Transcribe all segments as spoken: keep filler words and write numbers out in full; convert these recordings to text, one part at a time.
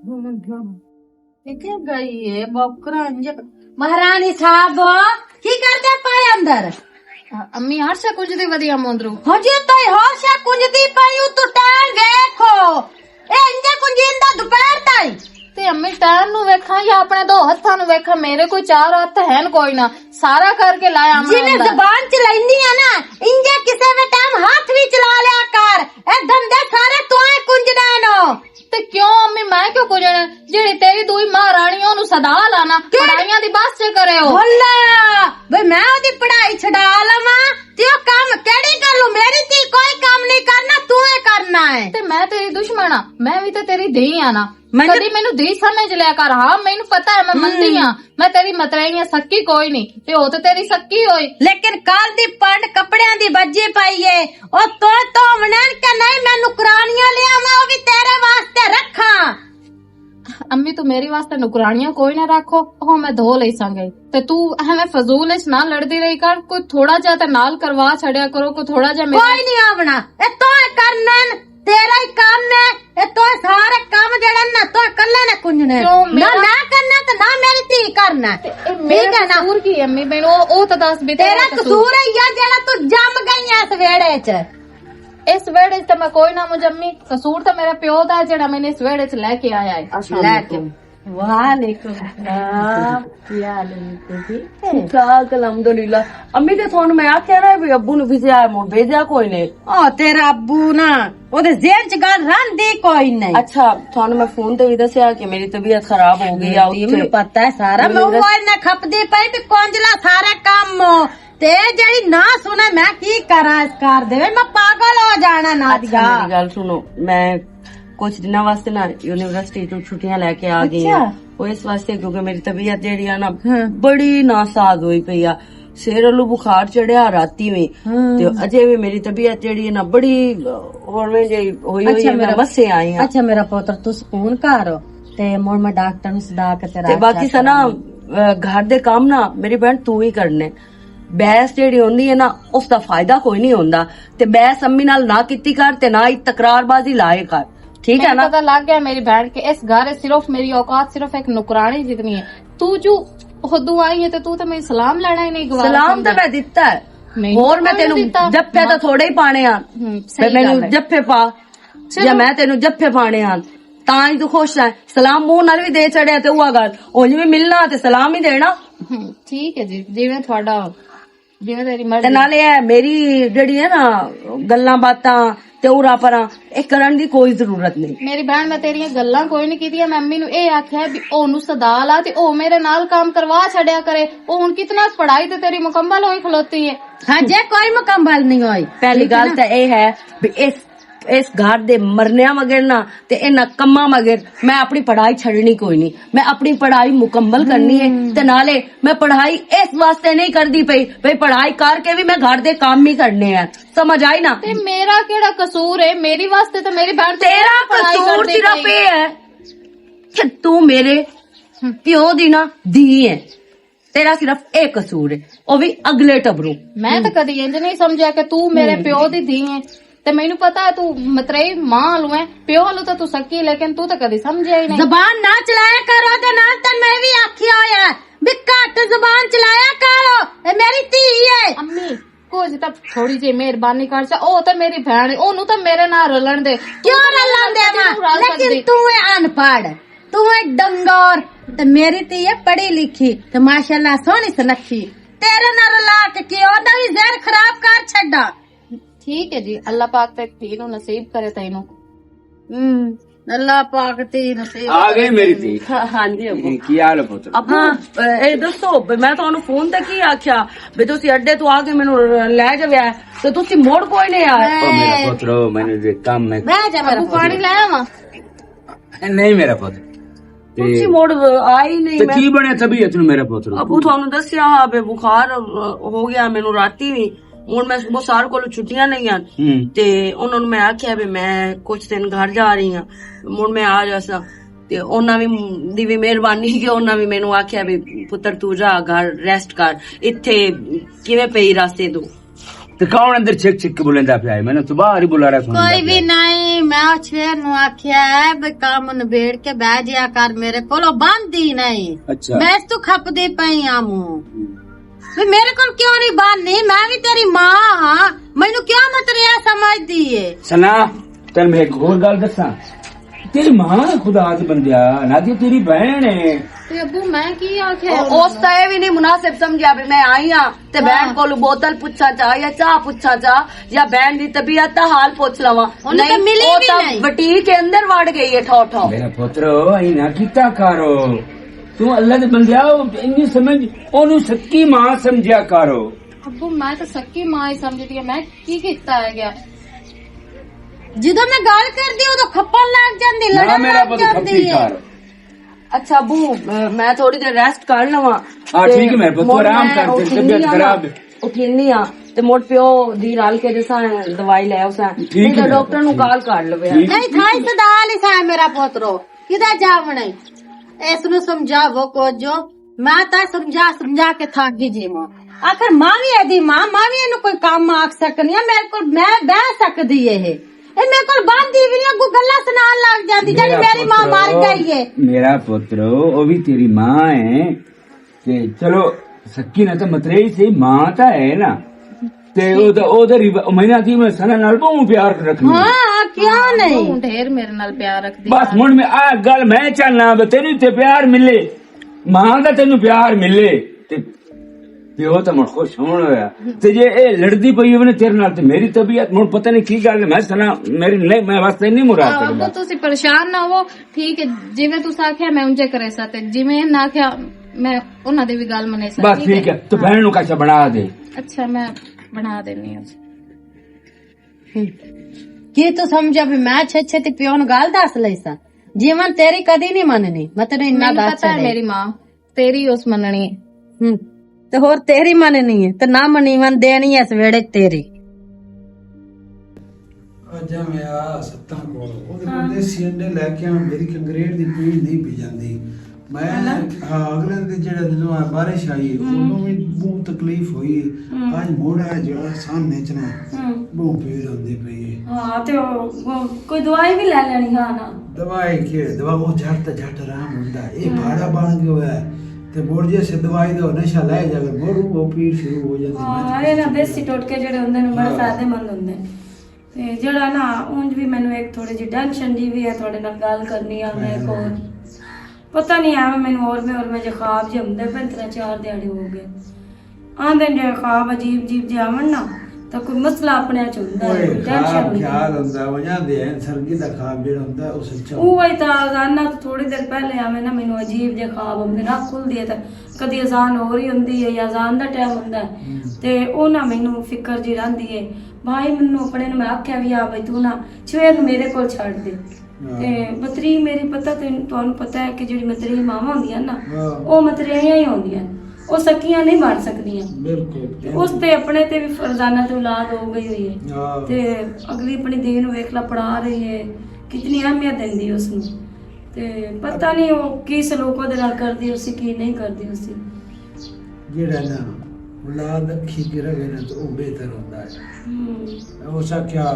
ٹھیک ہے گئی ہے بکرا انج۔ مہارانی صاحب، کی کرتے پائے اندر؟ امی، ہر شے کچھ دی ودیا موندرو۔ ہو جی، تو ہر شے کچھ دی پائی، تو ٹائم ویکھو۔ اے انجے کنجین دا دوپہر تائیں۔ تے امی، ٹائم نو ویکھاں یا اپنے دو ہتھاں نو ویکھاں؟ میرے کوئی چار ہتھ ہن کوئی نہ، سارا کر کے لایا میں جی میں اندر۔ زبان چلائنی ہے نا، انجے کسے وے ٹائم ہاتھ بھی چلا لیا کر۔ اے دھندے سارے تو اے کنجنا نو۔ تے کیوں امی، میں کیوں کنجنا؟ جیڑی تیری دوئی ماں رانی، اونوں سدا لانا، کیڑی؟ پڑھائیاں دی بس چ کرے ہو۔ بھلا، بھئی میں اودی پڑھائی چھڈا لواں، تے او کم کیڑی کر لوں؟ میری تھی کوئی کم نہیں کرنا، تو اے کرنا ہے۔ تے میں تیری دشمن ہاں؟ میں وی تے تیری دھی ہاں نا۔ میں کدی مینوں دھی سمجھ لیا کر۔ ہاں، مینوں پتہ ہے، میں ہم۔ مندی ہاں، میں تیری مترائیاں سکی کوئی نہیں، تے او تے تیری سکی ہوئی۔ لیکن کل دی پنڈ کپڑیاں دی بجی پائی ہے، او تو تو ونن کہ نہیں، میں نکرانیاں لیا، میں او وی تیرے واسطے رکھاں۔ امی، تو میری واسطے نکرانیاں کوئی نہ رکھو، او میں دھو لئی سانگے۔ تے تو ایویں فضول اچ نہ لڑدی رہی کر، کوئی تھوڑا جا تے نال کروا چھڑیا کرو، کوئی تھوڑا جا میرا کوئی نہیں آونا، اے تو اے کرنا ہے، تیرا ہی کام ہے، اے تو اے سارے کام جڑے نا تو اے کلے نے کنجنے۔ کیوں نہ میرا میں کرنا تے نہ میری تھی کرنا۔ تے اے میرا ٹھیک ہے نا؟ قصور کی ہے امی؟ مینوں او، او تے دس بھی تیرا قصور ہے یا جڑا تو جم گئی ہے اس ویڑے چ؟ اس ویڑے چ تے میں کوئی نہ مجمی، قصور تے میرا پیو دا ہے جڑا میں نے اس ویڑے چ لے کے آیا ہے۔ السلام لے کے۔ علیکم۔ وعلیکم السلام۔ کیا حال ہے؟ ٹھیک ہے؟ ٹھیک ٹھاک، الحمدللہ۔ امی تے تھانوں میں آکھیا نا بھی ابو نوں ویزا مڑ بھیجیا کوئی نے۔ او تیرا ابو نا، او دے ذہن چ گل رہندی کوئی نہیں۔ اچھا، تھانوں میں فون تے بھی دسیا کہ میری طبیعت خراب ہو گئی آ، اتھے مینوں پتہ ہے سارا، میں موبائل نہ کھپدی پئی بھی کونجلا سارا کم۔ تے جڑی نہ سنے، میں کی کراں اس گھر دے وچ؟ میں پاگل ہو جانا نادیا۔ اچھا، میری گل سنو، میں کچھ دناں واسطے نا یونیورسٹی تو چھٹیاں لے کے آ گئی ہاں۔ اچھا۔ وہ اس واسطے کیونکہ میری طبیعت جڑی ہے نا، ہاں۔ بڑی ناساز ہوئی پئی آ۔ سر الو بخار چڑھیا راتی میں۔ ہاں۔ تے اجے بھی میری طبیعت جڑی ہے نا، بڑی، اور میں جے ہوئی ہوئی اچھا، ہے، میں میرا، مسے آئی ہاں۔ اچھا، میرا پتر، تو سکون کر۔ تے مڑ میں ڈاکٹر نوں سدا کے تے تیرا باقی چیک سنا، کراں۔ گھر دے کام نا، میری بہن، تو ہی کرنے۔ بحث جیڑی ہوندی ہے نا، اس دا فائدہ کوئی نہیں ہوندا۔ تے بحث امی نال نہ کیتی کر، تے نہ ہی تکرار بازی لائے کر، ٹھیک ہے نا؟ پتہ لگ گیا میری بہن کہ اس گھر صرف میری اوقات صرف ایک نوکرانی جتنی ہے۔ تو جو خودو آئی ہے تے تو تے میری سلام لینا ہی نہیں گوارا سلام تے سمجھا۔ میں دتا ہے۔ نہیں، اور میں تینوں جپے تو تھوڑے ہی پانے آ۔ ہوں، صحیح گل ہے۔ جپے پا۔ چلو۔ یا میں تینوں جپے پانے آ، تاں ہی تو خوش ہے۔ سلام منہ نال وی دے چڑھیا تے اوہ گل، انج وی ملنا تے سلام ہی دینا۔ ہوں، ٹھیک ہے جی، جیویں تہاڈا، جیویں تیری مرضی۔ تے نالے اے میری جڑی ہے نا گلاں باتاں تے اورا پراں، اے کرن دی کوئی ضرورت نہیں۔ میری بہن، میں تیریاں گلاں کوئی نہیں کیتیاں، میں امی نوں اے آکھیا بھی اونوں سدا لا تے او میرے نال کام کروا چھڈیا کرے۔ او ہن کتنا پڑھائی تے تیری مکمل ہوئی کھلوتی ہے۔ ہاں، جے کوئی مکمل نہیں ہوئی۔ پہلی گل تے اے ہے بھی اس اس گھر دے مرنیاں مگر نہ تے انہاں کماں مگر میں اپنی پڑھائی چھڈنی کوئی نہیں۔ میں اپنی پڑھائی مکمل کرنی ہے۔ تے نالے میں پڑھائی اس واسطے نہیں کردی پئی، بھئی پڑھائی کر کے بھی میں گھر دے کام ہی کرنے ہیں۔ سمجھ آئی نا؟ تے میرا کیڑا قصور ہے؟ میری واسطے تے میری بہن تے تیرا پڑھائی قصور کردی صرف پئی۔ اے ہے کہ تو میرے پیو دی نا دھی ہے۔ تیرا صرف ایک قصور ہے، او بھی اگلے ٹبروں۔ میں تے کدی انج نہیں سمجھیا کہ تو میرے پیو دی دھی ہے۔ تے مینوں پتا ہے تو مترئی ماں لوں ہے، پیو لوں تے تو سکی، لیکن تو تے کدی سمجھیا ہی نہیں۔ زبان نہ چلایا کرو، تے نال تے میں بھی آکھیا ہویا ہے بھی گھٹ زبان چلایا کرو، اے میری دھی ہے۔ امی، کچھ تے تھوڑی جی مہربانی کر چا، او تے میری بہن ہے، اونوں تے میرے نال رلن دے۔ کیوں رلن دے؟ لیکن تو ہے ان پڑھ، تو ہے ڈنگور، تے میری تے یہ پڑھی لکھی، تے ماشاءاللہ سونی سنکھی۔ تیرے نال رلا کے کی اوندا وی ذہن خراب کر چھڈا۔ ٹھیک ہے جی، اللہ پاک تے تینوں نصیب کرے تینوں۔ ہوں، اللہ پاک تے نصیب آ گئی میری دھی۔ ہاں، ہاں جی ابو۔ کی حال ہے پتر؟ ابو، ہاں۔ اے دسو، میں تانوں فون تے کی آکھیا؟ بھی تسی اڈے تو آ کے مینوں لے جاویا، تے تسی مڑ کوئی نہیں آئے۔ او میرا پتر، میں نے دے کام میں بہ جا میرا ابو، پتر۔ پانی لے آواں؟ نہیں میرا پتر۔ تسی مڑ آئے ہی نہیں۔ تے میں کی بنیا طبیعت نو میرا پتر؟ ابو تانوں دسیا ہا بے بخار ہو گیا مینوں راتی وی۔ ہن میں صبح سار کولوں چھٹیاں لئیاں۔ ہوں۔ تے انہاں نوں میں آکھیا بھی میں کچھ دن گھر جا رہی ہاں، ہن میں آ جاساں۔ تے انہاں وی، دی وی مہربانی کہ انہاں وی مینوں آکھیا بھی پتر تو جا گھر ریسٹ کر، اتھے کیویں پئی راستے تو۔ تے کون اندر چھک چھک کے بولیندا پیا ہے؟ میں نے تو باہر ہی بلا رہا سنوں کوئی بھی نہیں۔ میں اس شیر نوں آکھیا ہے بھی کم نبیڑ کے بہ جیا کر، میرے کولوں بند ہی نہیں۔ اچھا۔ میں اس تو کھپدی پئی آ موں۔ بھی میرے کول کیوں نہیں بند نہیں؟ میں بھی تیری ماں ہاں، مینوں کیوں متریا سمجھدی ہے؟ سنا، تینوں میں ایک ہور گل دساں۔ تیری ماں ہے خدا دے بندیا، نہ کہ تیری بہن ہے۔ تے ابو، میں کی آکھیا؟ اس تے وی نہیں مناسب سمجھیا بھی میں آئی ہاں تے بہن کولوں بوتل پچھاں چا یا چاہ پچھاں چا یا بہن دی طبیعت دا حال پچھ لواں۔ انہوں تے نہیں، ملی او بھی تاں نہیں۔ بٹیک کے اندر وڑ گئی ہے ٹھو ٹھو۔ میرا پتر، ای نہ کیتا کرو۔ تو اللہ دے بندیا، او انی سمجھ، اونوں سکی ماں سمجھیا کرو۔ ابو، میں تو سکی ماں ہی سمجھدی ہاں، میں کی کیتا ہے گیا؟ جدوں میں گل کردی، اودوں کھپن لگ جاندی، نہ لڑن میرا لگ پتر، جاندی کھپی ہے۔ کر۔ اچھا ابو، میں تھوڑی دیر ریسٹ کر لواں۔ ہاں، تے ٹھیک ہے میرے پتر، مڑ آرام میں کر، تیری اٹھنی طبیعت آں نا، خراب ہے۔ اٹھنی آں، تے مڑ پیو دی رل کے جساں دوائی لے اساں، ٹھیک نہیں ہے تے میرے ڈاکٹر پتر، نوں ٹھیک۔ کال کر لوے۔ ٹھیک۔ نہیں، تھائی صدا علی صاحب میرا پوترو، کدا جاونا ہے؟ اس نوں سمجھاو کچھ جو، میں تا سمجھا سمجھا کے تھک گئی جی ماں۔ آخر ماں وی ایدی ماں، ماں وی اینوں کوئی کم آکھ سکنی آ، میرے کول میں بہ سکدی اے۔ اے میرے کول باندھی وی نہیں، اگوں گلاں سنان لگ جاندی، جڑی میری ماں مر گئی اے۔ میرا پتر، او وی تیری ماں اے۔ تے چلو، سکی نہ تے متریئی سی، ماں تا اے نا۔ تے او دا، او دا ری-، میں نہ آکھی میں سنا نال بہوں پیار رکھنی۔ ہاں، کیوں نہیں؟ بہوں ڈھیر میرے نال پیار رکھدی بس آ۔ ہن میں آ گل میں چاہنا، بے تینوں تے پیار ملے، ماں دا تینوں پیار ملے۔ تے پیو تے مڑ خوش ہون ہویا۔ تے جے اے لڑدی پئی ہووے نا تیرے نال، تے میری طبیعت ہن پتہ نہیں کی گل ہے، میں سنا، میری نہیں، میں واسطے نہیں مراد آ، کردا۔ ابو، تسی پریشان نہ ہوو، ٹھیک ہے، جویں تساں آکھیا میں اونجے کرے سا، تے جویں انہاں آکھیا میں انہاں دی وی گل منے سا، بس ٹھیک ہے۔ تو ہاں۔ بہن نوں کاشا بنا دے۔ اچھا، میں بنا دینی ہاں۔ ہم۔ کی تو سمجھا بھی میں چھے چھے تے پیو نوں گل دس لئی سا؟ جیون تیری کدی نہیں مننی، میں تینوں انہاں مینوں دس پتہ ہے چھڑے۔ میری ماں تیری اس مننی ہے۔ ہم۔ تے ہور تیری مننی ہے، تے نہ منیون دینی اس ویڑے تیری۔ اجا میں آ ستاں کول، اودے کول ہاں۔ دیسی انڈے لے کے آ، میری کنگریٹ دی پیڑ نہیں پی جاندی۔ میں، ہاں۔ ہاں، اگلے دن جڑا جدوں آ بارش آئی، ہم۔ اودوں وی بہت تکلیف ہوئی۔ ہم۔ اج موڑا جڑا سامنے چنا، ہم۔ بہت پیڑ ہوندی پئی ہے۔ ہاں، تے او، او کوئی دوائی بھی لے لینی ہاں نا۔ دوائی کے؟ دوا، او جھٹ تے جھٹ آرام ہوندا ہے۔ اے ہم۔ پہاڑا بن گیا ہوا ہے۔ تے مڑ جے سے دوائی دا نشہ لے جاوے، مڑ او پیڑ شروع ہو جاندی۔ ہاں، اے نا دیسی ٹوٹکے جڑے ہوندے نے، بڑے ہاں۔ فائدے مند ہوندے نے۔ تے جڑا نا، اونج وی مینوں ایک تھوڑی جی ٹینشن جی وی ہے، تہاڈے نال گل کرنی آ، میں ہاں۔ ایک اور پتہ نہیں ایویں مینوں اور میں، اور میں جے خواب جے ہوندے پے، ترے چار دیہاڑے ہو گئے۔ آندے جے خواب عجیب عجیب جے آون نا، تاں کوئی مسئلہ اپنے چ ہوندا ہے، اوئے، کوئی ٹینشن خواب ہوندی ہے۔ خیال ہوندا، وجہ دے ہیں، سرگی دا خواب جڑا ہوندا ہے، او سچا ہوندا ہے۔ اوہی تاں اذان نال تھوڑی دیر پہلے آویں نا، مینوں عجیب جے خواب ہوندے نا، کھلدی ہے تاں کدی اذان ہو رہی ہوندی ہے یا اذان دا ٹائم ہوندا ہے۔ ہوں۔ تے او نا مینوں فکر جی رہندی ہے۔ بھائی مینوں اپنے نوں میں آکھیا وی آ بھائی تو نا شویر نوں میرے کول چھڈ دے۔ ہاں۔ تے متری میری پتہ تے تانوں پتہ ہے کہ جڑی متری ماواں ہوندیاں نا، ہاں۔ او متریاں ہی ہوندیاں۔ او سکیاں نہیں بن سکدیاں۔ بالکل۔ تے اس تے اپنے تے وی فرزانہ تے اولاد ہو گئی ہوئی ہے۔ ہاں۔ تے اگلی اپنی دھی نوں ویکھ لا پڑھا رہی ہے، کتنی اہمیت دیندی ہے اس نوں۔ تے پتہ نہیں او کی سلوک اودے نال کردی ہوسی، کی نہیں کردی ہوسی۔ جیڑا نا اولاد اکھی کے رہے نا تو او بہتر ہوندا ہے۔ ہوں۔ او سا کیا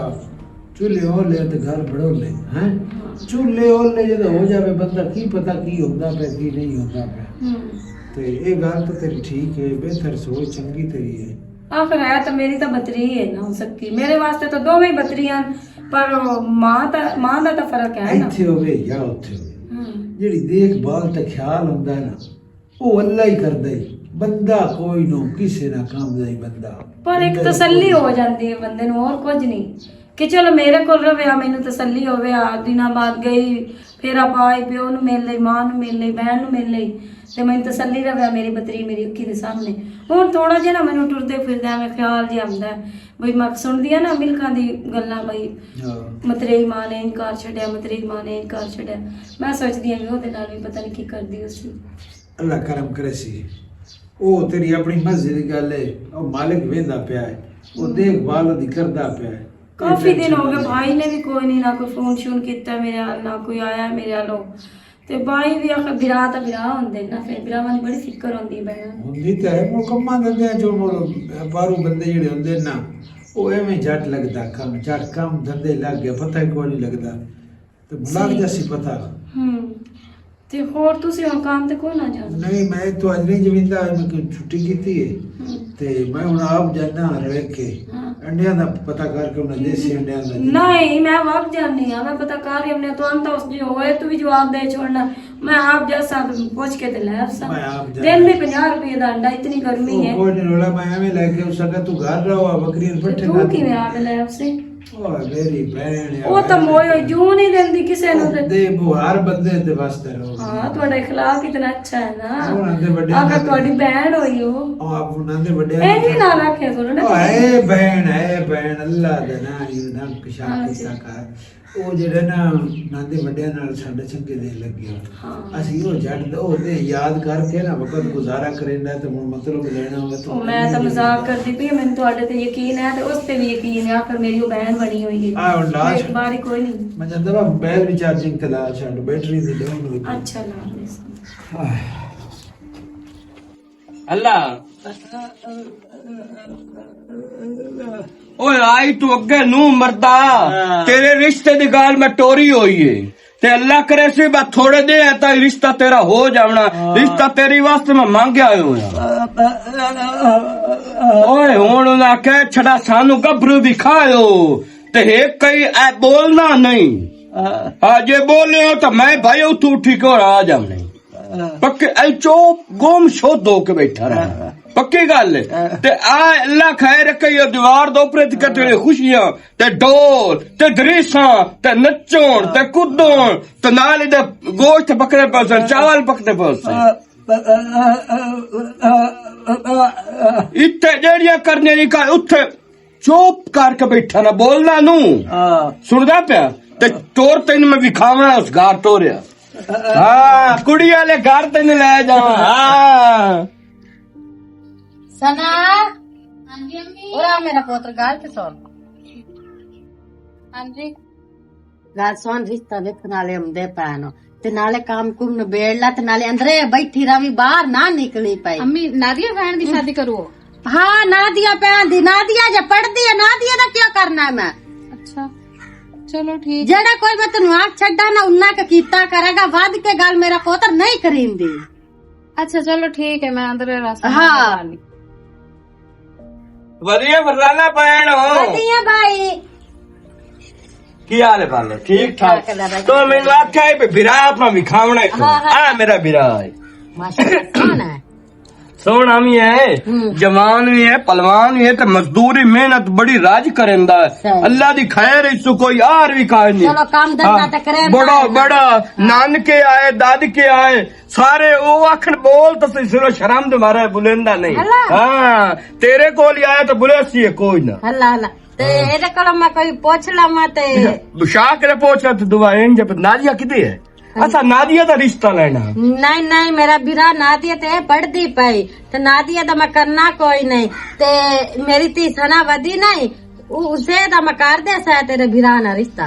چولہے اولے تے گھر بڑولے، ہیں؟ ہاں۔ چولہے اولے جدوں ہو جاوے بندہ، کی پتہ کی ہوندا پیا، کی نہیں ہوندا پیا۔ ہوں۔ تے اے گل تو تیری ٹھیک ہے، بہتر سوچ چنگی تیری ہے۔ آخر ہے تو میری تو بتری ہے نا، ہو سکتی میرے واسطے تو دوویں بتریاں، پر ماں تا، ماں دا تو فرق ہے نا۔ ایتھے ہووے یا اوتھے ہووے، ہوں۔ جیڑی دیکھ بھال تے خیال ہوندا ہے نا، او اللہ ہی کردا ہے۔ بندہ کوئی نو کسے نہ کم دا ہی بندہ۔ پر ایک بندہ دا تسلی کوئی ہو جاندی ہے بندے نوں، اور کچھ نہیں۔ کہ چلو میرے کول رہے آ، مینوں تسلی ہووے آ، دناں بعد گئی، پھر آپ آئی پیو نوں مل لئی، ماں نوں مل لئی، بہن نوں مل لئی، تے مینوں تسلی رہے آ، میری بتری میری اکھی دے سامنے۔ ہن تھوڑا جہا نا مینوں ٹردے پھردے میں خیال جہا آندا ہے، بھئی میں سنڑدی آں نا ملکاں دی گلاں، بھئی ہاں۔ متریئی ماں نے انج کر چھڈیا، متریئی ماں نے انج کر چھڈیا۔ میں سوچدی آں کہ اوہدے نال وی پتہ نہیں کی کردی ہوسی۔ اللہ کرم کرے سی۔ او تیری اپنی مرضی دی گل ہے، او مالک ویندا پیا ہے، او ہم۔ دیکھ بھال دی کردا پیا ہے۔ کافی دن ہو گئے، بھائی نے بھی کوئی نہیں، نہ کوئی فون شون کیتا میرے حال، نہ کوئی آیا میرے حال۔ تے بھائی بھی آخر بھرا تے بھرا ہوندے نا، پھر بھراواں دی بڑی فکر ہوندی ہے بہناں۔ ہوندی تے ہے، مڑ کماں دندیاں چوں مڑ باہروں بندے جڑے ہوندے نا، او ایویں جٹ لگدا کم، جٹ کم دھندے لگ گیا، پتہ ہی کوئی نہیں لگدا۔ تے لگ جاسی پتہ۔ ہوں۔ تے ہور تسی ہن کام تے کوئی نہ جانا؟ نہیں، میں تو اج نہیں جمیندا، اج میں کوئی چھٹی کیتی ہے۔ ہوں۔ تے میں ہن آپ جانا رہ کے ہاں۔ انڈیاں دا پتہ کر کے انہاں دیسی انڈیاں دا جی۔ نہیں، میں وقت جانی ہاں، میں پتہ کر رہی ہوں، تو انت اس جو ہوئے تو بھی جواب دے چھوڑنا۔ میں آپ جا سا پوچھ کے تے لے آسا۔ میں آپ جا دن بھی پنجاہ روپے دا انڈا، اتنی گرمی او ہے۔ کوئی نہیں رولا، میں ایویں لے کے اس اگے تو گھر رہو، آ بکری پٹھے تو کھا کی میں آ کے لے آسے؟ او میری بہن ہے، او تو بہن موئے ہے۔ جو نہیں دیندی کسے نوں او تے۔ دے بو ہر بندے دے واسطے رہو۔ ہاں، تہاڈا اخلاق اتنا اچھا ہے نا۔ او نندے بڑے اگر نال تہاڈی بہن ہوئی ہو۔ او آپ نندے بڑے اے نال بھی نہ رکھے کرو نا۔ او اے بہن، اے بہن، اللہ دے نال ہی نہ کشا ہاں کیتا جی۔ کر۔ او جڑے نا، ناں دے وڈیاں نال ساڈے چنگے دن لگے ہو۔ ہاں۔ اسی او جٹ دے، او تے یاد کر کے نا وقت گزارا کریندا تے ہن مطلب لینا ہوے تے او میں تاں مذاق کردی پئی، مینوں تہاڈے تے یقین ہے تے اس تے بھی یقین ہے، آخر میری او بہن بنی ہوئی ہے۔ آ، ہن لا میں چھڈ۔ اعتبار ہی کوئی نہیں۔ میں جاندا وا موبائل بھی چارجنگ تے لا چھڈ، بیٹری دی ڈاؤن ہوئی پئی۔ اچھا، لا دے۔ آہ۔ اللہ۔ اوئے آئی تو اگے نو مردا، ہاں۔ تیرے رشتے دی گال میں ٹوری ہوئی ہے۔ تے اللہ کرے سی بس تھوڑے دے ہے تاں رشتہ تیرا ہو جاونا۔ ہاں۔ رشتہ تیری واسطے میں مانگیا ہویا۔ اوئے ہن انہاں آکھیا چھڑا سانو گبرو بھی کھایو۔ تے ایک کئی اے بولنا نہیں۔ ہاں۔ آ جے بولے ہو تو میں بھائی اتھوں اٹھی کے اور آ جاونا۔ پکے اے چوپ گم شد ہو کے بیٹھا رہا۔ ہاں۔ پکی گل ہے۔ ہاں۔ تے آ اللہ خیر رکھے، یہ دیوار دے اوپر تے کٹڑے خوشیاں، تے ڈول، تے دریساں، تے نچون، تے کدون، تے نال دے گوشت پکنے پسن، چاول پکنے پسن۔ ہاں۔ اتھے جیڑیاں کرنے نہیں کر، اتھے چپ کر کے بیٹھا نہ بولنا نو۔ ہاں۔ سندا پیا؟ تے ٹور تین میں وکھاونا اس گار ٹوریا۔ ہاں، کڑی والے گھر تین لے جاواں۔ ہاں۔ سنا۔ ہاں جی امی۔ اور آ میرا پوتر گل تے سن۔ ہاں جی۔ گل سن، رشتہ ویکھن والے ہوندے پے نو، تے نالے کام کم نبیڑ لا، تے نالے اندرے بیٹھی رہوی، باہر نہ نکلی پئی۔ امی، نادیہ بہن دی شادی کرو؟ ہاں، نادیہ بہن دی، نادیہ جے پڑھدی ہے، نادیہ دا کیا کرنا ہے میں؟ اچھا، چلو ٹھیک۔ جیڑا کوئی میں تینوں آکھ چھڈا نا، انہاں کے کیتا کرے گا، ود کے گل میرا پوتر نہیں کریندی۔ اچھا، چلو ٹھیک ہے، میں اندر راسن ہاں۔ بنا لی۔ ودیا فرزانہ پین ہو۔ ودیا بھائی۔ کی حال ہے پالو؟ ٹھیک ٹھاک۔ ٹھاک ہے دادا جی۔ تو میں آکھیا ہے بھی برا اپنا وکھاونا ہے۔ ہاں، ہاں۔ آ میرا برا ہے۔ ماشاءاللہ، سوہنا ہے۔ سوہنا بھی ہے، ہوں۔ جوان بھی ہے، پلوان بھی ہے، تے مزدوری محنت بڑی راج کریندا ہے۔ صحیح۔ اللہ دی خیر اس تو کوئی آر بھی کائے نہیں۔ چلو، کام دھندا ہاں۔ تے کرے بڑا، بڑا، نانکے آئے، دادکے آئے، سارے او آکھن بول تے صحیح، سرو شرم دے مارے بلیندا نہیں۔ اللہ۔ ہاں، تیرے کول ہی آیا تے بلے سی کوئی نہ۔ اللہ، اللہ۔ تے ہاں۔ اے تے کلو میں کوئی پوچھ لواں تے۔ بشا کے پوچھ تے دعا این جب نادیہ کدے ہے؟ ہاں۔ اسا نادیہ دا رشتہ لینا۔ نہیں، نہیں، میرا برا نادیہ تے پڑھدی پئی۔ تے نادیہ دا میں کرنا کوئی نہیں۔ تے میری تھی سنا ودی نہیں۔ او اسے دا میں کر دے سا تیرے بھرا نال رشتہ۔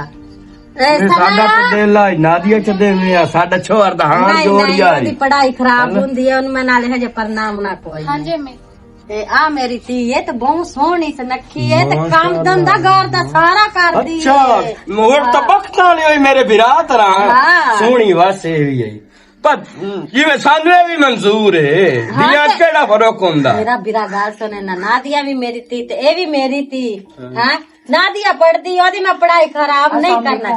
اے نہیں، ساڈا سنا۔ تے دل آئی، نادیہ چ دے میں آ، ساڈا چھوہر دا ہاں نہیں، جوڑ نہیں، جائے۔ اوہدی پڑھائی خراب ہاں۔ ہوندی ہے، ان میں نالے ہجے پرنام نہ کوئی ہاں جی، نہیں۔ امی۔ تے آ میری تھی، اے تے بہوں سوہنی سنکھی ہے، تے کام ماشاءاللہ۔ دھندا گھر دا سارا کر دی اچھا، ہے۔ مہر ہاں۔ تبک نال ہوئی میرے بھرا طرح۔ ہاں۔ سوہنی واسے بھی ہے۔ پر جی میں سانوے بھی منظور ہے، ہاں دنیا تے کیڑا فرق ہوندا؟ میرا برا گال سنے نا، نادیہ بھی میری تھی تے اے بھی میری تھی۔ ہاں۔ ہاں، نادیہ پڑھدی، اوہدی میں پڑھائی خراب نہیں کرنا۔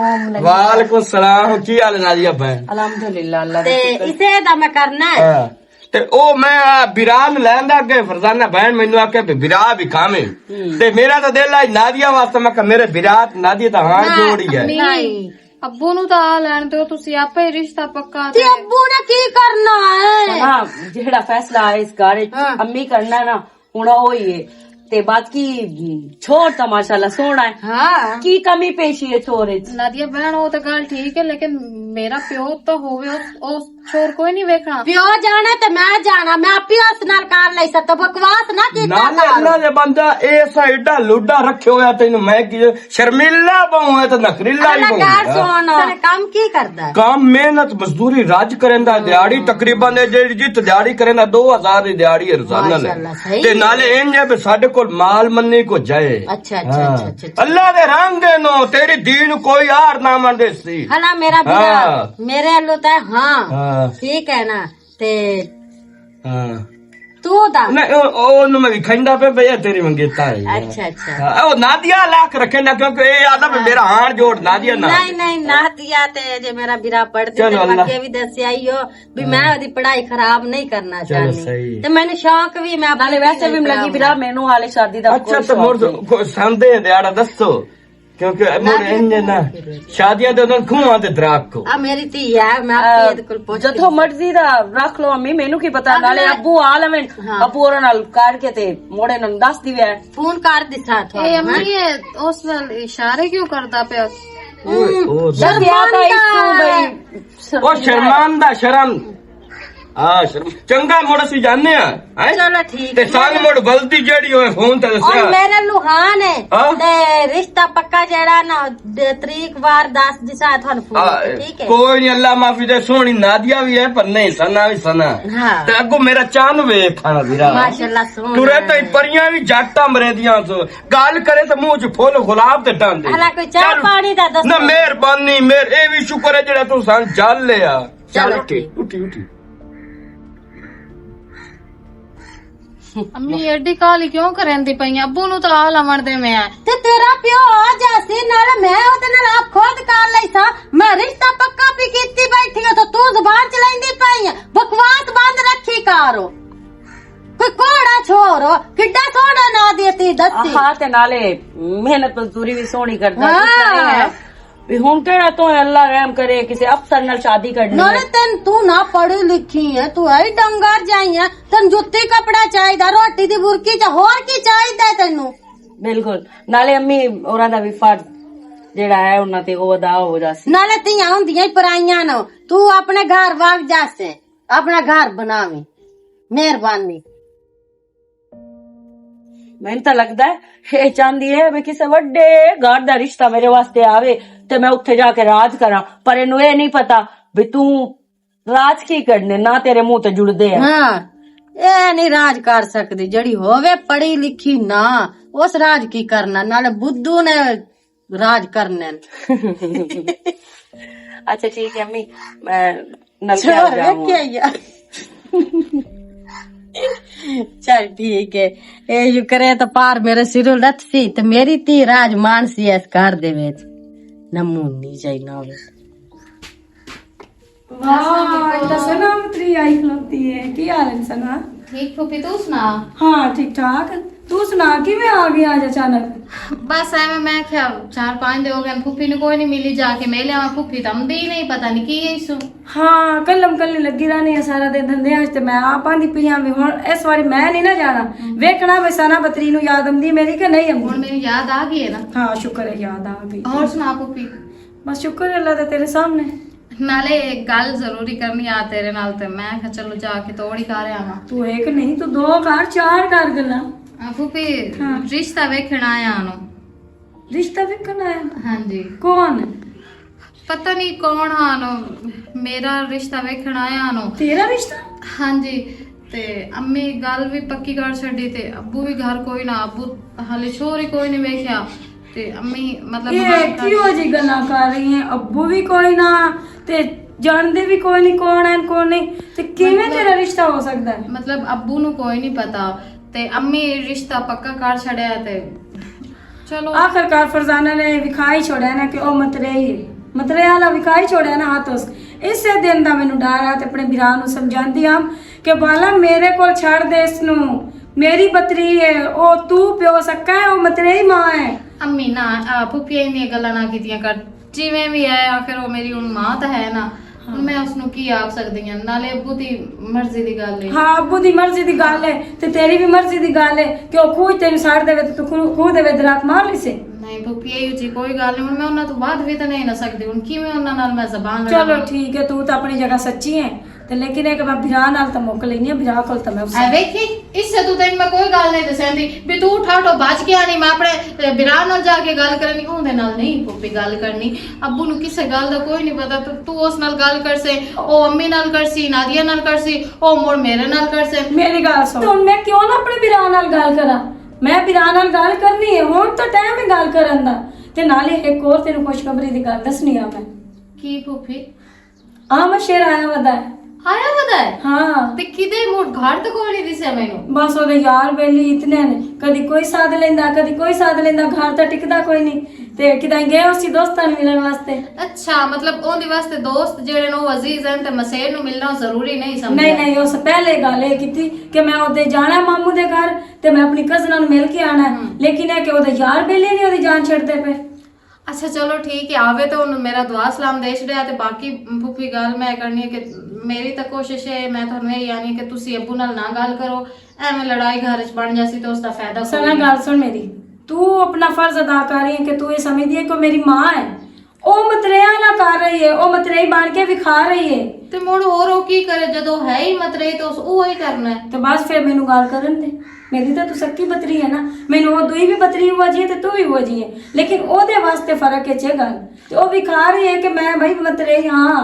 وعلیکم السلام، کی حال ہے نادیہ بہن؟ الحمدللہ، اللہ دا تے شکر۔ اسے دا میں کرنا ہے۔ ہاں۔ تے او میں آ برا نوں لیندا اگے فرزانہ بہن مینوں آکھیا بھی برا بھی کام ہے۔ ہوں۔ تے میرا تاں دل آئی نادیہ واسطے، میں کہا میرے برا نادیہ تاں ہاں نہ، جوڑ ہی ہے۔ نہیں۔ ابو نوں تاں آ لین دیو، تسی آپے ہی رشتہ پکا تے تے۔ ابو نے کی کرنا ہے؟ ہاں، جیڑا فیصلہ ہے اس گھر وچ ہاں۔ امی کرنا نا، ہن او ہی ہے۔ تے باقی چھوڑ تاں ماشاءاللہ سوہنا ہے۔ ہاں۔ کی کمی پیشی ہے چھوڑ وچ؟ نادیہ بہن، او تے گل ٹھیک ہے، لیکن میرا پیو تو ہووے، اس، اس چھوڑ کوئی نہیں ویکھنا۔ پیو جانا تے میں جانا، میں آپ ہی اس نال کار لئی سا، تو بکواس نہ کیتا نالے کر۔ اللہ دے بندہ، اے سا ایڈا لوڈا رکھے ہویا تینوں، میں کی شرمیلا بہوں ہے تے نخریلا ہی اللہ بہوں کار ہے۔ سن۔ تیرے کام کی کردا ہے؟ کام محنت مزدوری راج کریندا، دیہاڑی تقریباً اے جیڑی جی تے دیہاڑی کریندا دو ہزار دی دیہاڑی ہے روزانہ نے۔ ماشاءاللہ، صحیح تے ہے۔ نالے انج ہے بھی ساڈے کول مال منی کو جائے۔ اچھا، اچھا، ہاں۔ اچھا، اچھا، اچھا۔ اللہ دے رنگ نو تیری دین کوئی آر نہ من دے سی۔ ہلا میرا برا، ہاں۔ میرے الو تے ہاں۔ ہاں۔ ٹھیک ہے نا؟ تے ہاں۔ تو دا۔ نہیں، او، او نو میں کھنڈا پہ بھیا تیری منگیتا ہے۔ اچھا، اچھا۔ ہاں، او نادیا لاکھ رکھے نا، کیونکہ اے آدم ہاں۔ میرا ہار جوڑ نادیا نہ۔ نہیں، نہیں، نادیا تے جے میرا برا پڑھ دے، چلو تے اللہ۔ اگے بھی دسیا ہی ہو۔ بھی میں ہاں۔ اودی پڑھائی خراب نہیں کرنا چلو چاہنی۔ صحیح۔ تے مینوں شوق بھی، میں اپنی نالے ویسے بھی لگی خراب برا، مینوں حالے شادی دا اچھا، کوئی تے شوق مڑ نہیں۔ کو-، ساندے ہیں دیہاڑا دسو، کیونکہ مڑ شادیاں انج تے نا، شادیاں تے انہاں کھواں تے دراک کو۔ آ میری تھی ہے، میں آپ آ، کے کول پوچھ کے جتھوں دساں۔ مرضی دا رکھ لو امی، مینوں کی پتا، اگلے نالے ابو آ لوین، ہاں۔ ابو اوراں نال کر کے تے موڑے نال دس دیوے۔ فون کر دسا تھا، اے ہاں۔ امی، اے اس نال اشارے کیوں کردا پیا؟ اوئے، او دس۔ شرماتا اس کو بھائی۔ او شرماندہ، شرم۔ ہاں، شرم۔ چنگا مڑ اسی جانے ہاں، ہیں؟ چلو ٹھیک تے ہے۔ سال مڑ ولدی جیڑی ہوئے فون تے اور دسیا۔ میرے لوہان ہے، ہاں؟ تے رشتہ پکا جیڑا نا، دے تریک وار دس دسا تھانوں فون آ، تے، ٹھیک ہے؟ کوئی نہیں، اللہ معافی دے، سونی نادیا بھی ہے، پر نہیں، سنا بھی سنا۔ ہاں۔ تے اگو میرا چاند ویکھ کھانا ویرا۔ ماشاءاللہ، سونا ٹرے تے ہے۔ پریاں بھی جاٹاں مرے دیاں سو۔ گل کرے تے منہ چ پھول گلاب دے ٹاندے۔ اللہ کوئی چاہ چل۔ پانی دا دسو۔ نہ، مہربانی، مہر-، اے بھی شکر ہے جڑا تو سان جل لیا۔ چلو چلو ٹھیک، ٹھیک۔ اٹھی، اٹھی۔ امی ایڈی کالی کیوں کرن دی پئی؟ ابو نو تے آ لون دے میں۔ تے تیرا پیو آ جاسی، نال میں او تے نال آپ خود کر لئی سا۔ میں رشتہ پکا بھی کیتی بیٹھی ہاں، تو تو زبان چلائندی پئی ہے۔ بکواس بند رکھی کارو۔ کوئی کوڑا چھوڑو، کڈا سونا نا دیتی دسی۔ آہا، تے نالے محنت مزدوری بھی سونی کردا ہے، ہاں۔ کچھ نہیں ہے۔ بھی ہن کہڑا تو اللہ رحم کرے، کسے افسر نال شادی کرنی ہے۔ نالے تین تو نہ پڑھی لکھی ہے، تو ہے ڈنگر جائی ہے، تین جتی کپڑا چاہیدا، روٹی دی برکی چ ہور کی چاہیدا ہے تینوں؟ بالکل۔ نالے امی اوراں دا بھی فرض جڑا ہے انہاں تے او ادا ہو جاسی۔ نالے تیاں ہوندیاں ہی پرائیاں نو، تو اپنے گھر وگ جاسے، اپنا گھر بناویں۔ مہربانی۔ مینوں تاں لگدا ہے، اے چاہندی ہے میں کسے وڈے گھر دا رشتہ میرے واسطے آوے تے میں اتھے جا کے راج کراں، پر اینوں اے نہیں پتا بھی توں راج کی کرنے، نہ تیرے منہ تے جڑدے ہیں۔ ہاں، اے نہیں راج کر سکدی، جڑی ہووے پڑھی لکھی نہ، اس راج کی کرنا، نالے بدھو نے راج کرنے۔ اچھا ٹھیک ہے امی، میں نلکے آ جاؤں۔ کیا یار؟ چل ٹھیک ہے، اے یو کرے تو پار میرے سروں لت سی، تو میری تی راج مان سی اس گھر دے وچ۔ نمونی جائی نہ ہوئے۔ واہ، اے تاں سنا متری آئی کھلوتی ہے۔ کی حال ہے سنا؟ ٹھیک پھوپھی، تو سنا؟ ہاں، ٹھیک ٹھاک۔ تو سنا، کیویں آ گئی آج اچانک؟ بس ایویں میں کیا، چار پانچ دے ہو گئے، پھوپھی نوں کوئی نہیں ملی، جا کے ملے آواں۔ پھوپھی تاں آندی ہی نہیں، پتہ نہیں کی ایشو۔ ہاں، کلم کلی لگی رہنی ہے سارا دن دھندے اچ، تے میں آپ آندی پئی آں وی ہن اس واری میں نہیں نہ جانا۔ ہم۔ ویکھنا وی سنا بتری نوں یاد آندی میری کہ نہیں آندی۔ ہن میری یاد آ گئی ہے نا۔ ہاں، شکر ہے یاد آ گئی۔ اور سنا پھوپھی؟ بس شکر ہے اللہ دا تیرے سامنے۔ نالے ایک گل ضروری کرنی آ تیرے نال، تے میں کہا چلو جا کے توڑ ہی کر آواں۔ تو ایک نہیں، تو دو کر، چار کر گلاں۔ آ، پھوپھی، ہاں۔ رشتہ ویکھن آیا نو۔ رشتہ ویکھن آیا؟ ہاں جی۔ کون؟ پتہ نہیں کون آ نو، میرا رشتہ ویکھن آیا نو۔ تیرا رشتہ؟ ہاں جی۔ تے امی گل وی پکی کر چھڈی تے ابو وی گھر کوئی نہ، ابو حالے شور ہی کوئی نہیں ویکھیا۔ تے امی مطلب یہ کیہو جی گلاں کر رہی ہیں؟ ابو وی کوئی نہ تے جاندے وی کوئی نہیں کون ہیں کون نہیں، تے کیویں مطلب تیرا رشتہ ہو سکدا ہے؟ مطلب ابو نو کوئی نہیں پتا تے امی رشتہ پکا کر چھڈیا تے چلو۔ آخر کار فرزانہ نے وکھائی چھوڑیا نا کہ او متریہی ہے۔ مترے والا وکھائی چھوڑیا نا ہاتھ اس۔ اسے دن دا مینوں ڈر آ تے اپنے بھرا نوں سمجھاندی ہم کہ بالا میرے کول چھڑ دے اس نوں۔ میری بتری ہے، او تو پیو سکا ہے، او متریہی ماں ہے۔ امی نہ، آ، پھوپھیاں انیاں گلاں نہ کیتیاں کر۔ جویں وی ہے، آخر او میری ہن ماں تاں ہے نا۔ ہن میں اس نوں کی آکھ سکدی ہاں؟ نالے ابو دی مرضی دی گل ہے۔ ہاں، ابو دی مرضی دی گل ہے تے تیری وی مرضی دی گل ہے کہ او کھوہ تینوں ساڑ دے تے تو کھوہ، کھوہ دے وچ درات مار لیسے۔ نہیں پھوپھی، یہ جی کوئی گل نہیں، ہن میں انہاں تو بعد بھی تے نہیں نہ سکدی، ہن کیویں انہاں نال میں زبان لڑاواں؟ چلو ٹھیک ہے، تو تے اپنی جگہ سچی ہے، تے لیکن ایک میں بھرا نال تے مک لینی ہے، بھرا کول تے میں اس اے ویکھی، اس سے تو تین میں کوئی گل نہیں دسیندی، بھی تو اٹھا اٹھو بھج کے آنی، میں اپنے، اے، بھرا نال جا کے گل کرنی، اون دے نال نہیں پھوپھی گل کرنی۔ ابو نو کسے گل دا کوئی نہیں پتا، تو، تو اس نال گل کر سے، او امی نال کر سی، نادیہ نال کر سی، او مڑ میرے نال کر سے۔ میری گل سن، ہن میں کیوں نہ اپنے بھرا نال گل کراں؟ میں بھرا نال گل کرنی ہے، ہن تو ٹائم ہے گل کرن دا۔ تے نالے ایک اور تینوں خوشخبری دی گل دسنی آ میں۔ کی پھوپھی؟ آ مشیر آیا ودا ہے۔ آیا ودا ہے؟ ہاں۔ تے کدے مڑ گھر تے کوئی نہیں دسیا مینوں۔ بس او دے یار بیلی اتنے نے، کدی کوئی ساتھ لیندا، کدی کوئی ساتھ لیندا، گھر تے ٹکدا کوئی نہیں۔ تے کدی گئے اسی دوستاں نوں ملن واسطے۔ اچھا، مطلب اون دے واسطے دوست جڑے نے او عزیز ہیں تے مسیر نوں ملنا ضروری نہیں سمجھیا؟ نہیں، نہیں، اس پہلے گل اے کیتی کہ میں اوتے جانا ہے ماموں دے گھر تے میں اپنی کزناں نوں مل کے آنا ہے۔ لیکن اے کہ اودا یار بیلی نہیں اوہدی جان چھڈدے پے۔ اچھا چلو ٹھیک ہے، آوے تے انہوں میرا دعا سلام دے چھڑیا تے باقی پھوپھی گل میں کرنی ہے کہ میری تے کوشش ہے، میں تہانوں یہ یعنی کہ تسی ابو نال نہ گل کرو، ایویں لڑائی گھر وچ بن جاسی تے اس دا فائدہ کوئی سنا نہیں۔ گل سن میری، تو اپنا فرض ادا کر رہی ہے کہ تو یہ سمجھدی ہے کہ وہ میری ماں ہے، او متریاں نہ کر رہی ہے، او مترئی بن کے وکھا رہی ہے۔ تے مڑ ہور او کی کرے، جدوں ہے ہی مترئی تے اس اوہی کرنا ہے۔ تے بس فیر مینوں گل کرن دے، میری تے تو سکی بتری ہے نا، مینوں او دوئی وی بتری ہوا جی ہے تے تو وی ہوا جی ہے، لیکن او دے واسطے فرق ہے چے گل، تے او وکھا رہی ہے کہ میں بھائی مترئی ہاں۔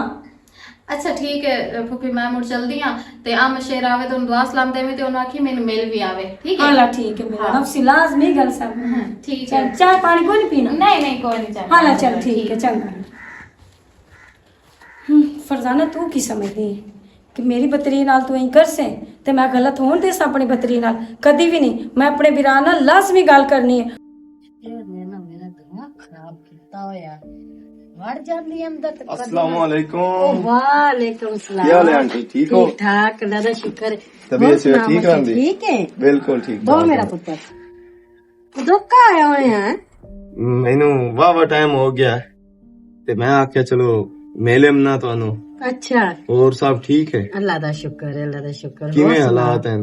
اچھا ٹھیک ہے پھوپھی، میں مڑ چلدی ہاں، تے آ مشیر آوے تے انہوں دعا سلام دیویں تے انہوں آکھی مینوں مل وی آوے، ٹھیک ہے؟ ہاں لا ٹھیک ہے میرا ہاں۔ نفسی لازمی گل سب۔ ہاں، ٹھیک ہے۔ چل، چائے پانی کوئی نہیں پینا؟ نہیں، نہیں، کوئی نہیں چاہتا۔ ہاں لا چل ٹھیک ہے، چنگا۔ ہم، فرزانہ، تو کی سمجھدی ہے کہ میری بتری نال تو اینکر سے؟ تے میں غلط ہون دے ساں اپنی بتری نال؟ کدی بھی نہیں۔ میں اپنے برا نال لازمی گل کرنی ہے۔ اے میں نا میرا دماغ خراب کیتا ہویا۔ وڑ جاندی اندر تے کدی السلام نہ علیکم۔ او وعلیکم السلام۔ کیا حال ہے آنٹی؟ ٹھیک ہو؟ ٹھیک ٹھاک، اللہ دا شکر۔ طبیعت اور صحت سنا ٹھیک ہے ماشاء آنٹی؟ ٹھیک ہے؟ بالکل ٹھیک بہت ٹھاک میرا ہے۔ پتر۔ دکھ آیا ہویا ہے۔ مینوں واہ واہ ٹائم ہو گیا ہے۔ تے میں آکھیا چلو مل امنا تانوں۔ اچھا۔ اور سب ٹھیک ہے؟ اللہ دا شکر ہے، اللہ دا شکر۔ کیویں اور سنا؟ حالات ہیں؟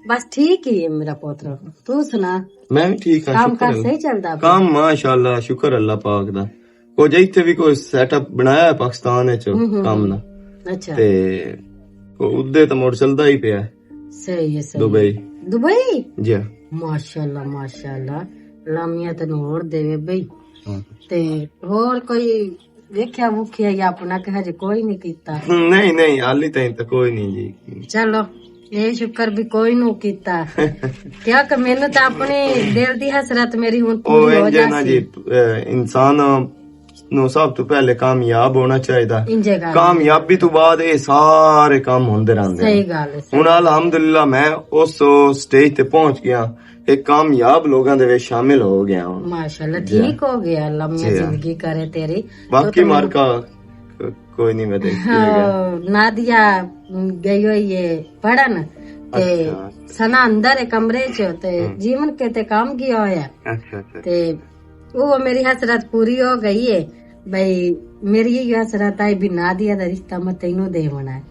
بس ٹھیک ہی ہے میرا پوترا۔ تو سنا؟ میں بھی ٹھیک ہاں، کام شکر کار ہے۔ صحیح چلدا پیا؟ کام ماشاءاللہ، شکر اللہ پاک دا۔ کچھ ایتھے بھی کوئی سیٹ اپ بنایا ہے پاکستان وچ ہوں، ہوں، کام ہوں۔ دا۔ اچھا۔ تے ادے تے مڑ چلدا ہی پیا ہے۔ صحیح ہے، صحیح۔ دبئی۔ دبئی؟ جی ہاں۔ ماشاءاللہ، ماشاءاللہ۔ لامیاں تینوں ہور دیوے بھائی۔ ہاں۔ تے ہور کوئی ویکھیا وکھیا یا اپنا کہ ہجے کوئی نہیں کیتا؟ نہیں، نہیں، حالی تائیں تے کوئی نہیں جی۔ چلو، اے شکر بھی کوئی نو کیتا۔ کیا کہ مینوں تے اپنے دل دی حسرت میری ہن او پوری ہو انج ہے نا جاسی۔ جی، اے، انسان نو سب تو پہلے کامیاب ہونا چاہیدا۔ انجے گل۔ کامیابی تو بعد اے سارے کام ہوندے رہندے صحیح ہیں۔ گل ہے، صحیح۔ ہن الحمدللہ میں اس سٹیج تے پہنچ گیا کہ کامیاب لوگاں دے وچ شامل ہو گیا ہوں۔ ماشاءاللہ، جی۔ ٹھیک ہو گیا، لمبی جی ہاں۔ زندگی کرے تیری۔ باقی تو مارکا کوئی نہیں، میں دیکھ کے گیا۔ ہاں، نادیہ گئی ہوئی ہے پڑھن تے اچھا۔ سنا اندر ہے کمرے چ تے ہوں۔ جیون کے تے کام کیا ہویا۔ اچھا، اچھا۔ تے وہ میری حسرت پوری ہو گئی ہے۔ بھائی، میری یہ حسرت آئی بھی نادیہ دا رشتہ میں تینوں دیونا ہے۔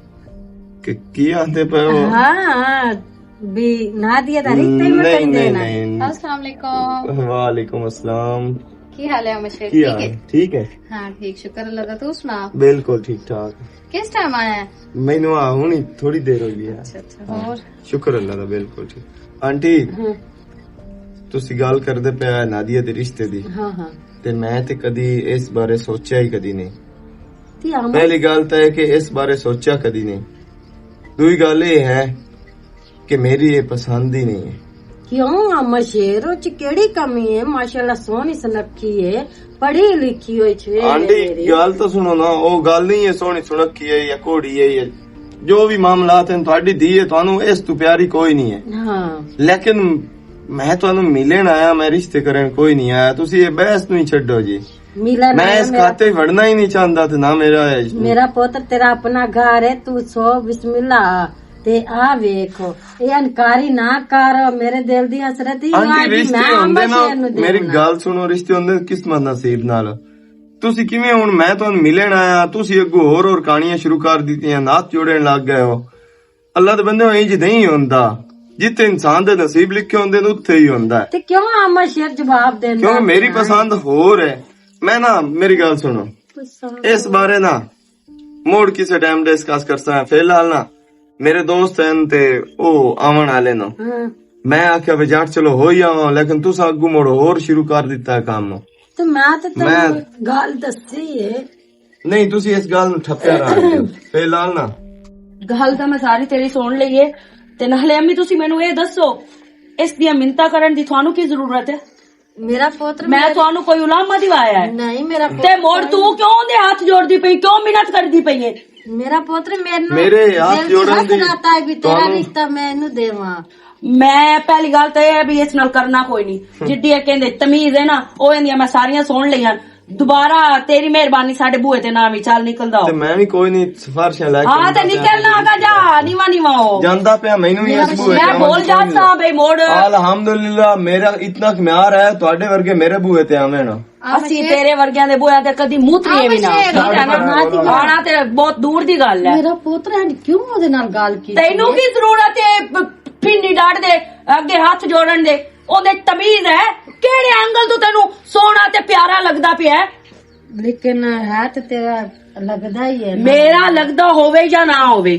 کہ کی آندے پے ہو؟ ہاں، بھی نادیہ دا رشتہ ہی میں نہیں، تینوں نہیں، دینا ہے۔ نہیں۔ السلام علیکم۔ وعلیکم السلام۔ کی حال ہے مشیر؟ کی ٹھیک حال ہے؟ ہے؟ ٹھیک ہے؟ ہاں، ٹھیک، شکر اللہ دا۔ تو سنا؟ بالکل ٹھیک ٹھاک۔ کس ٹائم آیا ہے؟ مینوں آ ہونی تھوڑی دیر ہوئی ہے۔ اچھا، اچھا، ہاں۔ اور؟ شکر اللہ دا، بالکل ٹھیک۔ آنٹی، ہاں۔ تسی گل کردے پے نادیہ دے رشتے دی۔ ہاں، ہاں۔ تے میں تے کدی اس بارے سوچیا ہی کدی نہیں۔ تے آمن؟ پہلی گل تے ہے کہ اس بارے سوچیا کدی نہیں۔ دوئی گل یہ ہے کہ میری یہ پسند ہی نہیں ہے۔ کیوں؟ آمن شیر، او چ کیڑی کمی ہے؟ ماشاءاللہ سوہنی سنکھی ہے، پڑھی لکھی ہوئی چھوے آنٹی، میری۔ گل تو سنو نا، او گل نہیں ہے سوہنی سنکھی ہے یا کوڑی ہے یا جو بھی معاملات ہیں، تہاڈی دھی ہے، تانوں اس تو پیاری کوئی نہیں ہے۔ ہاں۔ لیکن میں تانوں ملن آیا، میں رشتے کرن کوئی نہیں آیا۔ تسی یہ بحث نو ہی چھڈو جی۔ ملن میں آیا اس میرا، کھاتے وڑنا ہی نہیں چاہندا تے نہ میرا ہے۔ میرا پتر تیرا اپنا گھر ہے، تو سو بسم اللہ تے آ ویکھو۔ یہ انکاری نہ کر، میرے دل دی حسرت ہی آنٹی، آج رشتے میں ہوندے نا، شیر نو میری دیونا۔ گل سنو، رشتے ہوندے قسمت نصیب نال۔ تسی کیویں ہن میں تانوں ملن آیا، تسی اگوں ہور ہور کہانیاں شروع کر دتیاں، نعت جوڑن لگ گئے ہو۔ اللہ دے بندے، انج نہیں ہوندا۔ جتھے انسان دے نصیب لکھے ہوندے نے، اتھے ہی ہوندا ہے۔ تے کیوں آما شیر جواب دیندا کیونکہ میری پیا؟ پسند ہور ہے۔ میں نا، میری گل سنو، اس بارے نا موڑ کسے ٹائم ڈسکس کرساں۔ فی الحال نا، میرے دوست ہیں تے او آون والے نا۔ ہاں۔ میں آکھیا، "وے جٹ، چلو ہو ہی آواں، لیکن تساں اگوں موڑ ہور شروع کر دتا ہے کام۔" تے میں تے تینوں میں گل دسی ہے۔ نہیں، تسی اس گل نوں ٹھپیا رہا دیو۔ فی الحال نا۔ گل تاں میں ساری تیری سن لئی ہے، تے نالے امی، تسی مینوں اے دسو، اس دیاں منتاں کرن دی تھانوں کی ضرورت ہے؟ میرا پوتر میں میرے تھانوں کوئی علامہ دیوایا ہے؟ نہیں، میرا تے پوتر مڑ تو کیوں دے ہاتھ جوڑ دی پئی، کیوں منت کر دی پئی ہے؟ میرا پوتر میرے نال میرے ہاتھ دل جوڑن حسرت دی آتا ہے بھی تیرا تھانوں رشتہ میں اینوں دیواں۔ میں پہلی گل تے اے ہے بھی اس نال کرنا کوئی نہیں۔ جڈی اے کہندے تمیز ہے نا، او ایندیاں میں ساریاں سن لئیاں۔ دوبارہ تیری مہربانی، ساڈے بوئے تے نہ وی چل نکلدا ہو۔ تے میں وی کوئی نہیں، سفارشاں لے کے ہاں، تے نکلنا آگا جا، نیواں نیواں ہو۔ جاندا پیا، مینوں وی اس بوئے میں تے بول آویں جاتا بھائی موڑ۔ الحمدللہ، میرا اتنا خمیار ہے، تہاڈے ورگے میرے بوئے تے آویں نا۔ اسی تیرے ورگیاں دے بوئے تے کدی منہ تریے وی نہ۔ آنا تے بہت دور دی گل ہے۔ میرا پوتر ہے، کیوں اودے نال گل کی؟ تینوں کی ضرورت ہے پ-، پھنی ڈاڈ دے اگے ہاتھ جوڑن دے؟ اودے تمیز ہے؟ کیڑے اینگل تو تینوں سونا تے پیارا لگدا پیا ہے؟ لیکن ہے تے تیرا لگدا ہی ہے نا۔ میرا لگدا ہووے یا نہ ہووے،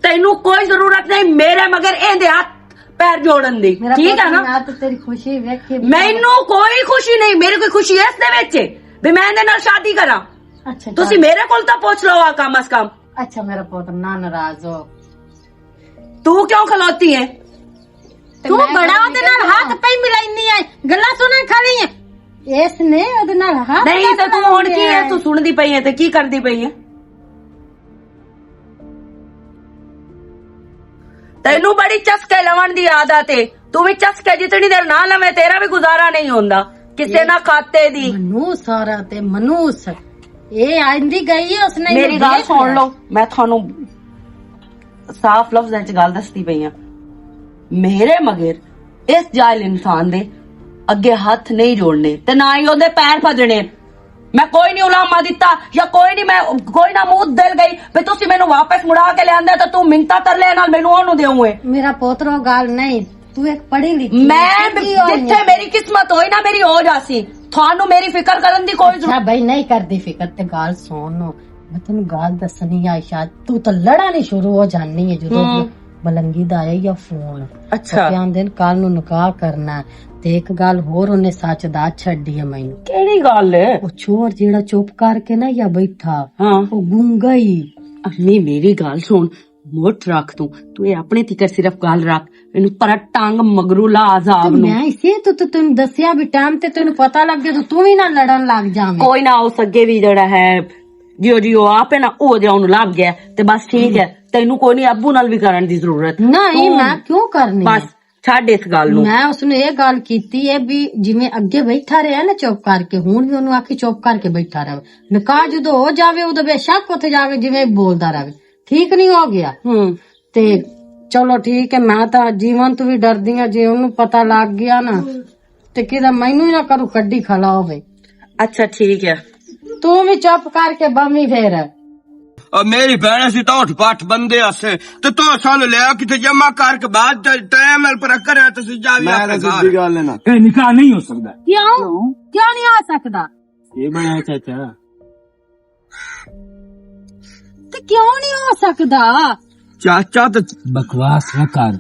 تینوں کوئی ضرورت نہیں میرے مگر ایندے ہاتھ پیر جوڑن دی۔ میرا ٹھیک ہے پوتر، نا؟ میں تے تیری خوشی ویکھ کے مینوں کوئی خوشی نہیں، میری کوئی خوشی اس دے وچ ہے بھی میں ایندے نال شادی کراں۔ اچھا، تسی جان۔ میرے کول تاں پوچھ لو آ کم از کم۔ اچھا، میرا پوتر نہ ناراض ہو۔ تو کیوں کھلوتی ہے؟ تو میں بڑا اودے نال ہاتھ پئی ملائنی ہے، گلاں سنن کھڑی ہے۔ اس نے اودے نال ہاتھ نہیں تے تو ہن کی ہے، تو سن دی پئی ہے تے کی کردی پئی ہے؟ تینوں بڑی چسکے لون دی عادت ہے۔ تو بھی چسکے جتنی دیر نہ لوے، تیرا بھی گزارا نہیں ہوندا کسے نہ کھاتے دی۔ منوس سارا تے منوس۔ اے آندی گئی ہے، اس نے میری گل سن لو، میں تھانوں صاف لفظاں چ گل دسدی پئی ہاں۔ میرے مگر اس جاہل انسان دے اگے ہاتھ نہیں جوڑنے تے نہ ہی اوندے پیر پھجنے۔ میں کوئی نہیں علامہ دتا یا کوئی نہیں، میں کوئی نہ منہ دل گئی بھی تسی مینوں واپس مڑا کے لیاندا تے تو منتا ترلے نال مینوں اونوں دیوں اے۔ میرا پوتر، او گل نہیں، تو ایک پڑھی لکھی میں ہے، کی ہوئی جتھے ہے؟ میری قسمت ہوئی نا، میری ہو جاسی۔ تھانوں میری فکر کرن دی کوئی ضرورت اچھا بھائی، نہیں کردی فکر تے گل سن۔ میں تینوں گل دسنی آ، شاید تو تے لڑن ہی شروع ہو جانی ہے جدوں ہوں۔ ملنگی دا آیا یا فون۔ اچھا۔ او کہندے نے کل نوں نکاح کرنا ہے۔ تے ایک گل ہور انہیں سچ دا چھڈی ہے مینوں۔ کیڑی گل ہے؟ او چور جیڑا چپ کر کے نہ یا بیٹھا، ہاں۔ او گونگا ہی۔ امی میری گل سن، مٹھ رکھ تو، تو اے اپنے تیکر صرف گل رکھ، اینوں پر ٹانگ مگرو لا عذاب تے نوں۔ میں اسے تو، تو تینوں دسیا بھی ٹائم تے تینوں پتہ لگ گیا تو تو بھی نہ لڑن لگ جاویں۔ کوئی نہ، اس اگے بھی جڑا ہے جیو جیو آپ ہے نا، او جا اونوں لگ گیا تے بس ٹھیک ہے۔ تینوں کوئی نہیں ابو نال بھی کرن دی ضرورت۔ نہیں، تو میں کیوں کرنی بس ہے؟ چھڈ اس گل نوں۔ میں اس نوں یہ گل کیتی ہے بھی جویں اگے بیٹھا رہیا نا چپ کر کے، ہن بھی اونوں آکھی چپ کر کے بیٹھا رہے۔ نکاح جدوں ہو جاوے، اودوں بے شک اوتھے جا کے جویں بولدا رہے، ٹھیک نہیں ہو گیا؟ ہوں۔ تے چلو ٹھیک ہے، میں تاں جیون تو بھی ڈردی ہاں، جے اونوں پتہ لگ گیا نا، تے کدا مینوں ہی نہ کرو کڈی کھلا ہوے۔ اچھا ٹھیک ہے۔ تو بھی چپ کر کے بمی پھر۔ او میری بہن، اسی تاں اٹھ پٹھ بندے اسے، تے تو سانو لیا کتے جمع کر کے بعد ٹائم نال پر کرے، تے سی جاوی میں اپنے گھر۔ سچی گل ہے نا۔ اے نکاح نہیں ہو سکدا۔ کیوں؟ کیوں نہیں ہو سکدا؟ یہ بنیا چاچا۔ تے کیوں نہیں ہو سکدا؟ چاچا تے بکواس نہ کر۔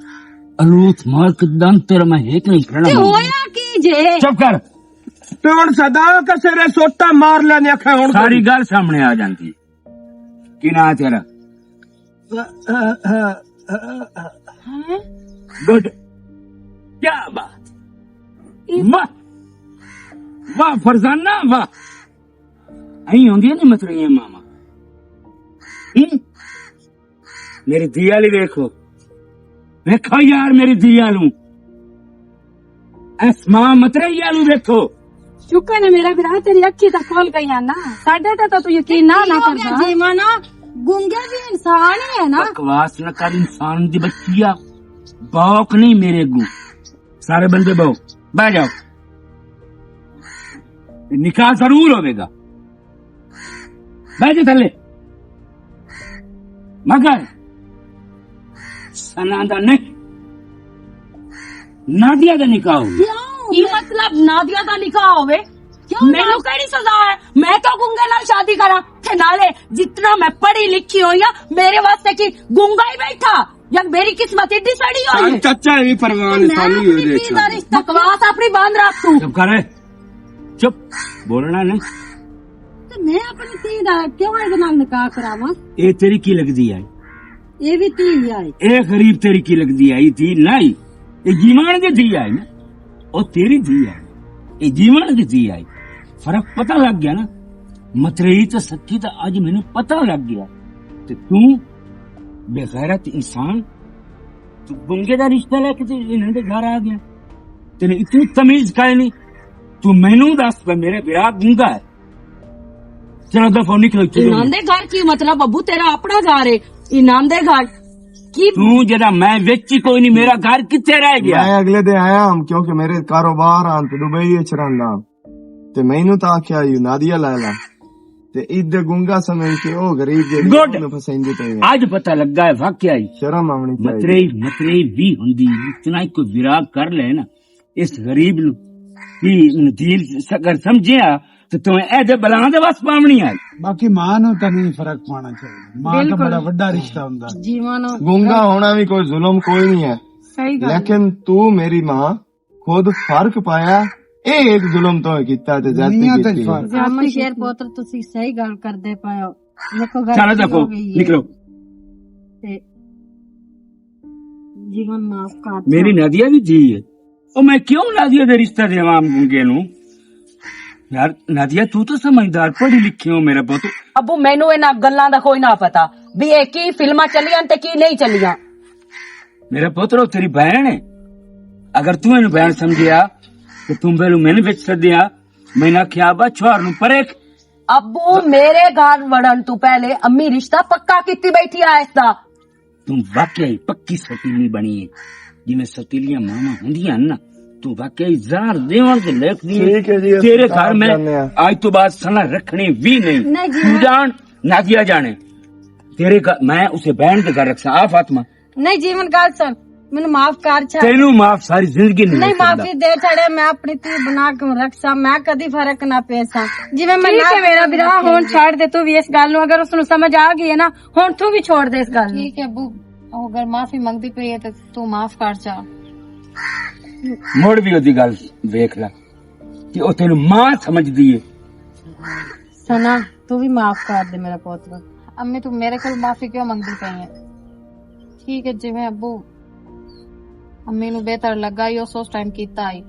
الوت مار کے دم تیرا میں ہک نہیں پھڑنا تے مار۔ ہویا کی جے؟ چپ کر۔ تے ہن صدا کا سرے سوٹا مار لینے اکھے ہن ساری گل سامنے آ جاندی۔ کی نام تیرا؟ ہاں؟ گڈ۔ کیا بات؟ واہ۔ واہ فرزانہ، واہ۔ ایں ہوندیاں نے متریاں ماما۔ ہوں؟ میری دھی آلی ویکھو۔ ویکھو یار میری دھی آلوں۔ اس ماں مترے آلوں ویکھو۔ شکر ہے میرا بھرا، تیری اکھی تاں کھل گئیاں نا۔ ساڈے تے تاں تو یقین نہ، نہ کردا۔ جیواں نا گونگے بھی انسان ہی ہے نا۔ بکواس نہ کر، انسان دی بچی آ۔ بوک نہیں میرے اگوں۔ سارے بندے بہو، بہ جاؤ۔ نکاح ضرور ہوے گا۔ بہ جا تھلے۔ مگر سنا دا نہیں۔ نادیہ دا نکاح ہوئے۔ کیوں؟ کی مطلب نادیہ دا نکاح ہوئے؟ کیوں؟ مینوں کیڑی سزا ہے؟ میں تو گنگے نال شادی کراں؟ تے نالے جتنا میں پڑھی لکھی ہوئی ہاں، میرے واسطے کی گنگا ہی بیٹھا؟ یا میری قسمت ایڈی سڑی ہوئی ہے؟ چاچا، یہ پروان میں سانی ہو اپنی دے دھی دا رشتہ، بکواس اپنی بند رکھ تو۔ چپ کر۔ چپ۔ بولنا نہیں۔ تے میں اپنی دھی دا کیوں اے نال نکاح کراواں؟ اے تیری کی لگدی ہے؟ اے وی دھی ہی آئی۔ اے غریب تیری کی لگدی آئی تھی؟ نہیں، اے جیوان دی دھی آئی نا، او تیری دھی آئی، اے جیوان دی دھی آئی۔ فرق پتہ لگ گیا نا؟ متریئی تے سکی تے اج مینوں پتہ لگ گیا۔ تے توں بے غیرت انسان، تو گنگے دا رشتہ لے کے تے انہاں دے گھر آ گیا۔ تیرے اتنی تمیز کائے نہیں۔ تو مینوں دس پہ میرے برا گنگا ہے؟ چلو دفعہ نکلو، چلو۔ انہاں دے گھر کی مطلب؟ ابو، تیرا اپنا گھر ہے، انہاں دے گھر کی؟ تو جدا میں وچ ہی کوئی نہیں، میرا گھر کتھے رہ گیا؟ میں اگلے دن آیا ہم، کیونکہ میرے کاروبار آن تے دبئی وچ رہندا ہم۔ تے مینوں تاں آکھیا، "یو نادیہ لیلا۔" تے عید دے گنگا سمجھ کے او غریب جڑی گڈ۔ اونوں پسند ہی پئی ہے۔ اج پتہ لگا ہے واقعی۔ شرم آونی چاہیے۔ مترے، مترے بھی ہوندی، اتنا ہی کوئی وراگ کر لے نا اس غریب نو۔ کی نو دین اگر سمجھیا تے تمہیں اے دے بلاں دے وس پاونی ہے۔ باقی ماں نو تاں نہیں فرق پانا چاہیے۔ ماں تاں بالکل۔ بڑا وڈا رشتہ ہوندا۔ جیواں نو گنگا ہونا بھی کوئی ظلم کوئی نہیں ہے۔ صحیح گل۔ لیکن تو میری ماں خود فرق پایا، اے ایک ظلم تو کیتا تے زیادتی دنیا تے کیتی۔ فرق۔ زیادتی امن شیر کیتی۔ پوتر، تسی صحیح گل کردے پئے ہو۔ دیکھو، غلطی چلو دیکھو، ہو گئی ہے۔ نکلو۔ تے جیون معاف کر۔ میری نادیہ بھی جی ہے۔ او میں کیوں نادیہ دے رشتہ دیواں گنگے نوں؟ یار، نادیہ، تو تو سمجھدار، پڑھی لکھی ہو میرا پتر۔ ابو، مینوں انہاں گلاں دا کوئی نہ پتا بھی اے کی فلماں چلیاں تے کی نہیں چلیاں۔ میرا پتر، او تیری بہن ہے۔ اگر تو اینوں بہن سمجھیا تے توں میرے میں وچ سدیا، میں نہ کیا با چھوار نوں پرے۔ ابو، میرے گھر وڑن تو پہلے امی رشتہ پکا کیتی بیٹھی آ اس دا۔ تم واقعی پکی ستیلی بنی ہے، جویں ستیلیاں ماواں ہوندیاں ہن نا، تم واقعی زہر دیون تے لیکھ دی ہے۔ ٹھیک ہے جی، اسیں تیرے گھر میں جانے ہاں۔ آج تو بعد سنا رکھنی بھی نہیں۔ نہیں جی، تو میں جان، نادیہ جانے۔ تیرے گھر، میں اسے بہن کے گھر رکھساں۔ آ فاطمہ۔ نہیں جی، من گل سن، مینوں معاف کر چھا۔ تینوں معاف ساری زندگی نہیں نہیں، ہو سکدا۔ معافی دے چھڑے، میں اپنی تھی بنا کے رکھساں، میں کدی فرق نہ پیساں۔ جویں میں ٹھیک نہ ہے میرا برا، ہن چھڈ دے تو بھی اس گل نوں، اگر اس نوں سمجھ آ گئی ہے نا، ہن تو بھی چھوڑ دے اس گل نوں۔ ٹھیک ہے ابو، اگر معافی منگدی پئی ہے تے تو معاف کر جا۔ مڑ بھی اودی گل ویکھ لے کہ او تینوں ماں سمجھدی ہے۔ سنا، تو بھی معاف کر دے میرا پوتر۔ امی، تو میرے کول معافی کیوں منگدی پئی ہے؟ ٹھیک ہے، جویں ابو امی نوں بہتر لگا ہی اس، اس ٹائم کیتا ہی۔